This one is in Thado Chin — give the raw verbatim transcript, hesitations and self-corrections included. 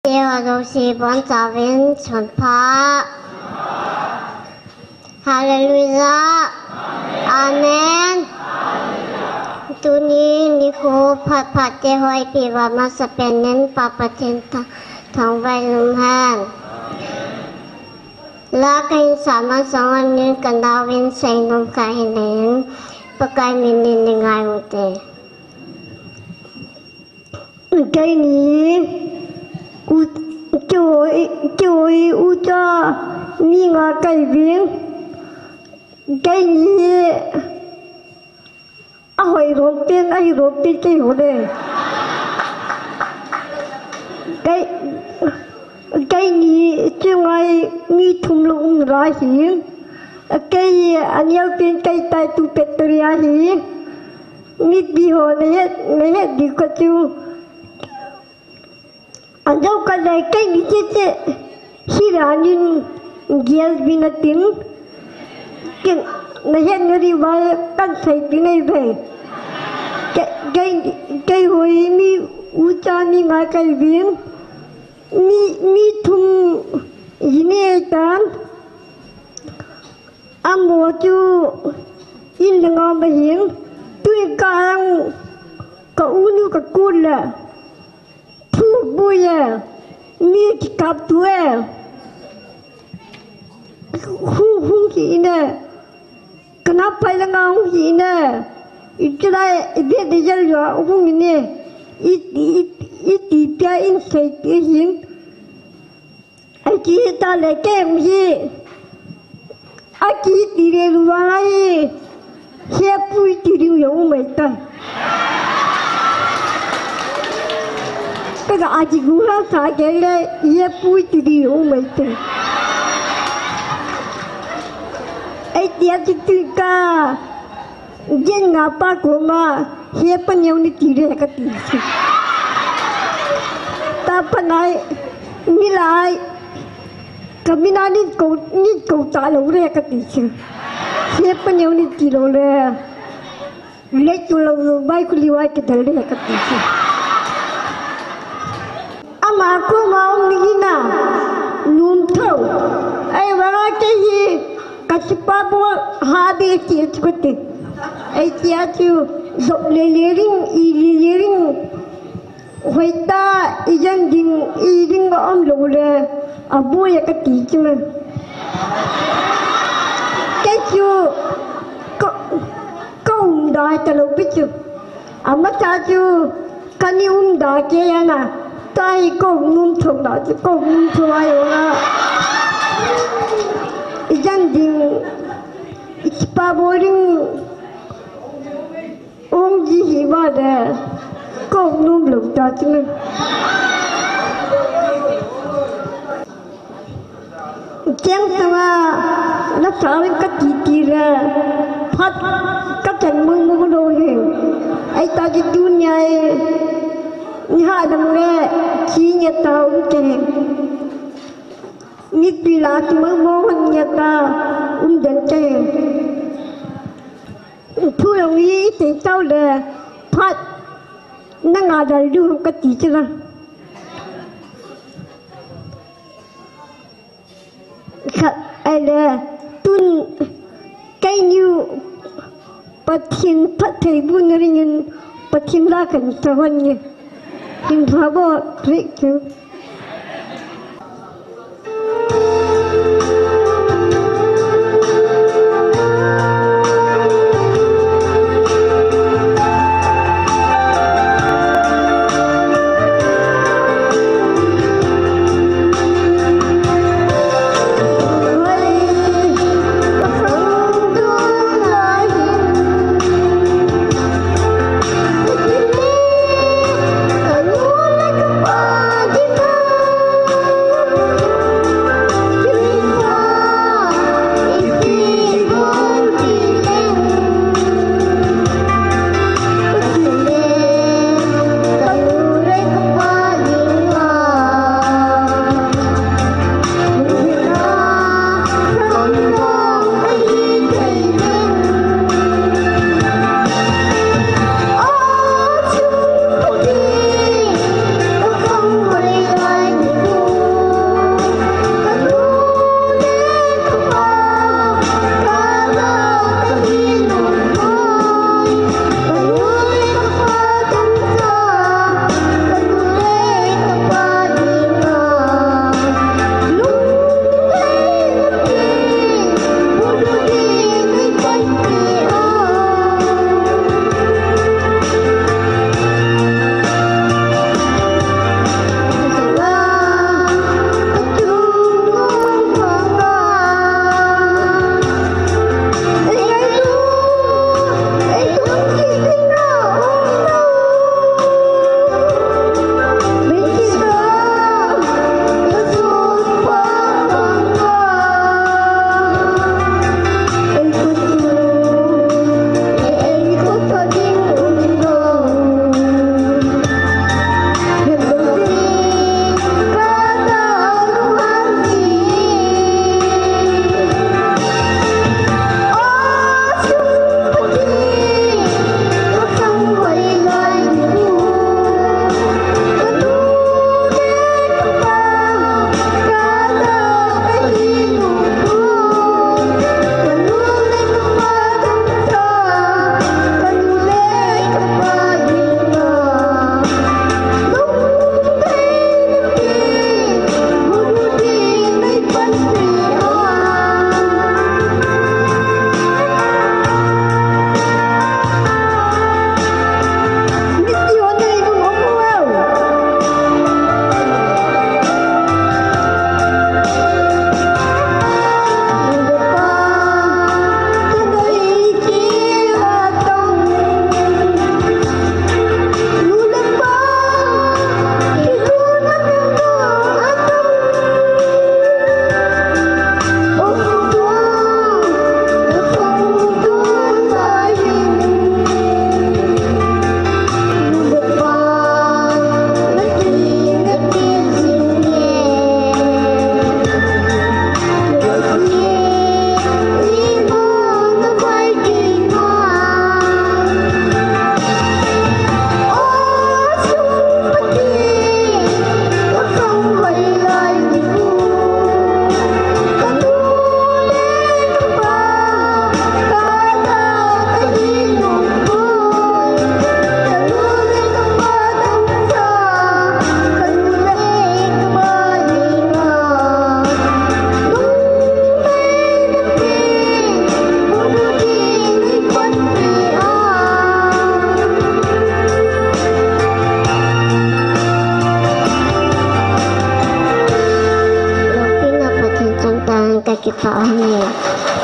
Te ho jouse bonchauvin sunpha. Hallelujah. Amen. Tuni nikho phat phat te ho eipeh uva masapen in Pa Pathen thangvah in umhen. La kahin sah masang un in kanaovin seinom kahin nei in, Pakai min in neingai ute. Keini u, kihoi, kihoi ucha mi nga kahiuvin. Keini ahoi lom pen, ahi lom pen keiho le. Kei, keini chunga mi thum lou um lai hin. Kei aneo pen kei tai tu pet tu ria hi. Mipi ho nahet, nahet diu kati chu. Ajou kale keini cheche. Hira nin gel vin atin. Ken nahet nadiuva kahin seipeh nai ve. Kei, kei, keihoi mi ucha mi nga kahiuvin. Mi, mi thum jinei tan. Amaho chu in le ngam ahin, tuin ka ang ka unu ka kut le thu bui e, mi kikap tu e, hung hung hi ne, kana pai le nga hung hi ne, ichulai ibe de jel yo hung ne, i, i, i ti pia in sei ti hin. Ahi ta le kem hi. Akiti le lua hi. Hepui ti diu jong um mai tai. Kaga aji gula sa ke le hepui ti diu jong um mai tai. Ahi ti ati tu ka. Din nga pa koma, hepa neo nati le kati. Ta panai, nilai, kamina nit ko, nit ko ta lou le kati. Hepa neo nati lou le. Lei tu lou lou, bai kuli wai kidal le kati. Ama koma um ni hina, lum tho. Ahi vanga kei hi, ka chipa bol ha be ti chu kati. Ahi ti a chu, jop le le ring, i le le ring. Hoita, i jan ding, i ding ga um lou le, aboi a kati chu. Kei chu, ka, ka um dai ta lou pi chu. Ama ta chu, Kani um da ke ana, tai ko num thong da, ko num thong ai ona. Ijan ding, ipa boring, um ji hi ba de, ko num lo da ching. Cheng tama na sawin ka titi le, phat ka cheng mong mong lo he. Ai ta ji dunia e, ni ha dang le, chi nya ta um te. Ni pi la ti mong mong nya ta um den te. Thu lo yi te tau le, phat na nga dal du ka titi la. Khat, ai le, tun, kei niu, Pathen phattheibohna dingin, Pathen la kan thawan nge. Kin thabo, Khrist chu. Kakipah e.